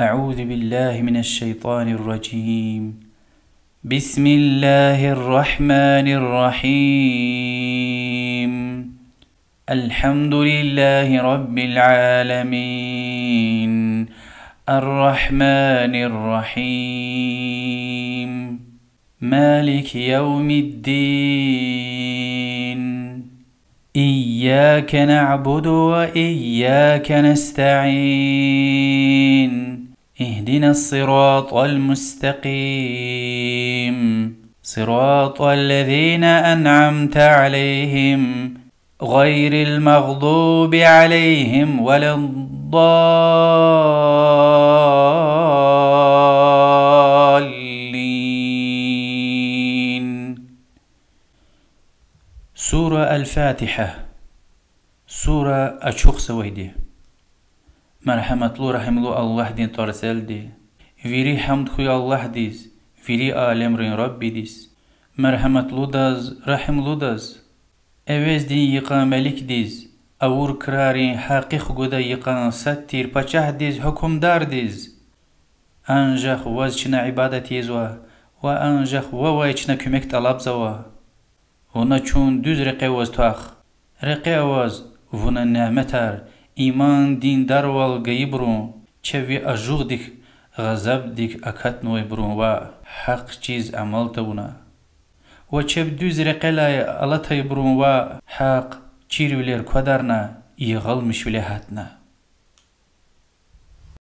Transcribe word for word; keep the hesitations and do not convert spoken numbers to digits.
أعوذ بالله من الشيطان الرجيم. بسم الله الرحمن الرحيم. الحمد لله رب العالمين. الرحمن الرحيم. مالك يوم الدين. إياك نعبد وإياك نستعين. اهدنا الصراط المستقيم. صراط الذين أنعمت عليهم غير المغضوب عليهم ولا الضالين. Сура Аль-Фатигьа. Сура ачухзавайди. Мергьяматлу, регьимлу Аллагьдин тӀварцӀелди. Вири гьамд хьуй Аллагьдиз, вири алемрин Раббидиз, мергьяматлудаз, регьимлудаз. Эвездин йикъан Маликдиз, авур крарин гьакъи хгудай йикъан сад тир Пачагьдиз, Гьукумдардиз. Анжах Ваз чна ибадат ийизва ва анжах Вавай чна куьмек тӀалабзава. Вуна чун дуьз рекье аваз твах. Рекье аваз Вуна няметар, иман, диндарвал гайибурун, чав Ви ажугъдик, гъазабдик акатнавайбурун ваъ, гьахъ чиз амал тавуна. Ва чеб дуьз рекьелай алатайбурун ваъ, гьахъ чирвилер квадарна, ягъалмишвиле гьатна.